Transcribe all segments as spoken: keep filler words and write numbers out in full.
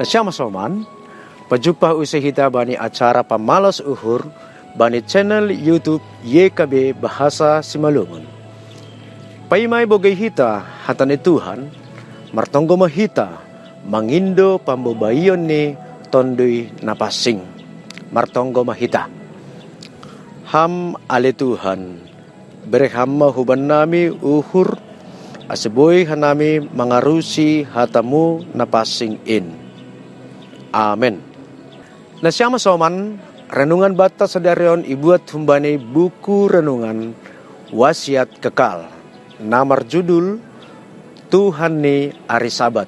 Nasiam masoman, pajumpa use hita bani acara pamalas uhur bani channel YouTube Y K B Bahasa Simalungun. Paima ibogei hita hata ni Tuhan, martonggo ma hita mangindo pambabaion ni Tonduy Napansing. Martonggo ma hita. Ham ale Tuhan, bere Ham ma huban nami uhur, ase boi hanami mangarusi hata-Mu na pansing in. Amen. Nasiam masoman, renungan banta sadari on ibuat humbani buku renungan Wasiat Kekal, na marjudul Tuhan ni ari Sabat.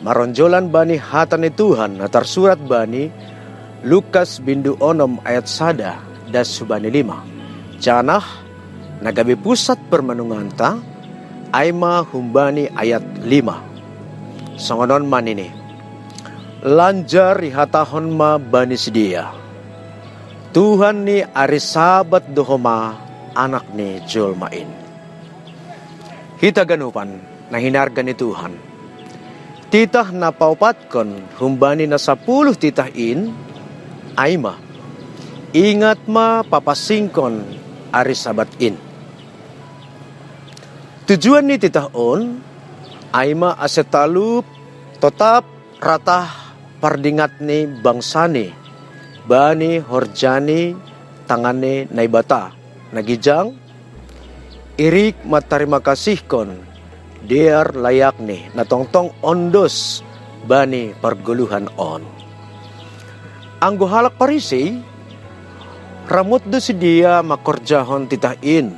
Maronjolan bani hata ni Tuhan na tarsurat bani Lukas bindu onom ayat sada das hubani lima. Janah na gabe pusat parmanunganta, ai ma humbani ayat lima. Songon on ma nini: Lanjar ihatahon ma bani sidea: Tuhan ni ari Sabat do homa Anak ni jolma in. Hita ganupan na hinarga ni Tuhan, titah na paopatkon humbani na sapuluh titah in, ai ma: Ingat ma papansingkon ari Sabat in. Tujuan ni titah on, ai ma ase talup totap ratah pardingat ni bangsani bani horja ni tangan ni Naibata na ginjang, irik mantarima kasihkon dear layakni na tongtong ondos bani pargoluhan on. Anggo halak Parisei, ramot do sidea mangkorjahon titah in.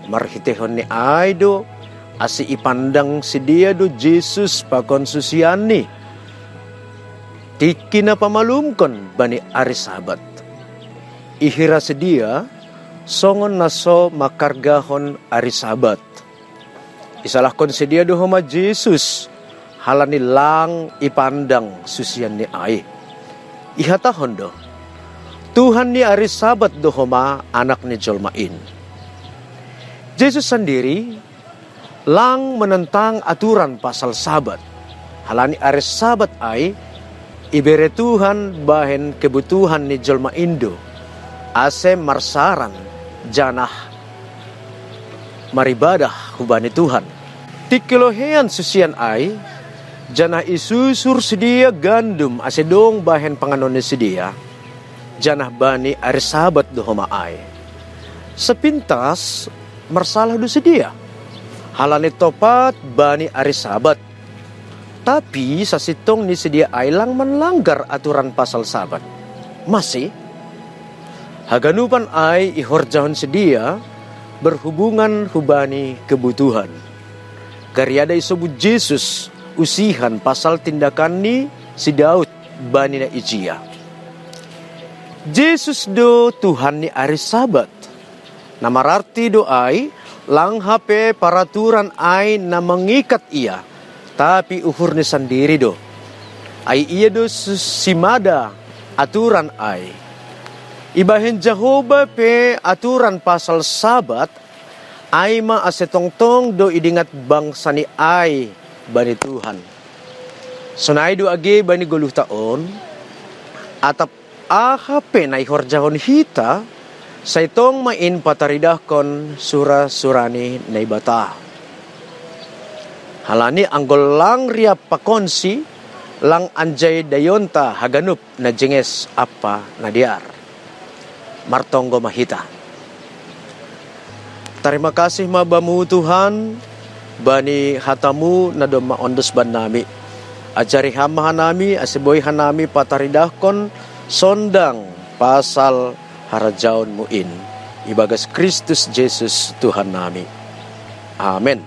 Marhiteihon ni ai do, ase ipandang sidea do Jesus pakon susianni. Tingki na pamalumkon bani ari Sabat. Ihira sidea songon na so mangkargahon ari Sabat. Isalahkon sidea do homa Jesus, halani lang ipandang susianni ai. Ihatahon do: Tuhan ni ari Sabat do homa Anak ni jolma in. Jesus sandiri lang menentang aturan pasal Sabat. Halani ari Sabat ai ibere Tuhan bahen kebutuhan ni jolma in do, ase marsaran janah maribadah hubani Tuhan. Tingki loheian susian ai, janah isusur sidea gandum ase dong bahen panganon ni sidea, janah bani ari Sabat do homa ai. Sepintas marsalah do sidea, halani topat bani ari Sabat. Tapi sasintong ni sidea ai lang manlanggar aturan pasal Sabat. Mase, haganupan ai ihorjahon sidea berhubungan hubani kebutuhan. Gariada isobut Jesus usihan pasal tindakan ni si Daud bani na ijia. Jesus do Tuhan ni ari Sabat. Na mararti do ai, lang hape paraturan ai na mangikat ia, tapi uhurni sandiri do. Ai ia do su-, simada aturan ai. Ibahen Jahowa pe aturan pasal Sabat, ai ma ase tongtong do idingat bangsani ai bani Tuhan. Sonai do age bani goluhta on, atap aha pe na ihorjahon hita, sai tong ma in pataridahkon sura-sura ni Naibata. Halani anggo lang riap pakonsi, lang anjai daionta haganup na jenges ampa na dear. Martonggo ma hita. Tarima kasih ma Bamu Tuhan, bani hata-Mu na domma ondos bannami. Ajari Ham ma hanami, ase boi hanami pataridahkon sondang pasal harajaon-Mu in, ibagas Kristus Jesus Tuhannami. Amen.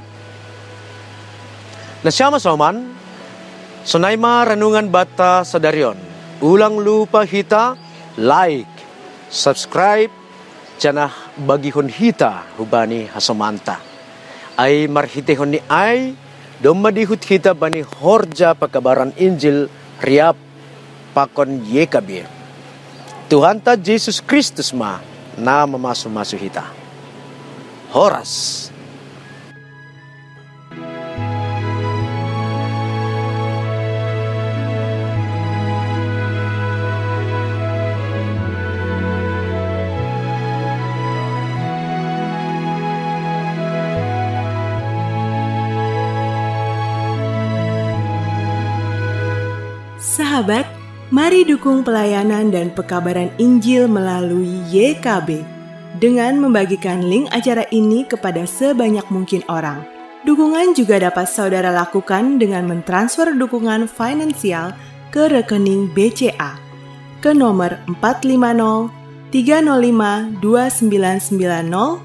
Nasiam masoman, sonai ma renungan banta sadari on. Ulang lupa hita like, subscribe, janah bagihon hita hubani hasomanta. Ai marhiteihon ni ai, domma dihut hita bani horja pakabaran Injil riap pakon Y K B. Tuhanta Jesus Kristus ma na mamasu-masu hita. Horas. Sahabat, mari dukung pelayanan dan pekabaran Injil melalui Y K B dengan membagikan link acara ini kepada sebanyak mungkin orang. Dukungan juga dapat saudara lakukan dengan mentransfer dukungan finansial ke rekening B C A ke nomor empat lima nol tiga nol lima dua sembilan sembilan nol,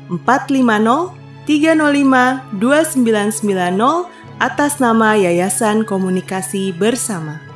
empat lima nol tiga nol lima dua sembilan sembilan nol, atas nama Yayasan Komunikasi Bersama.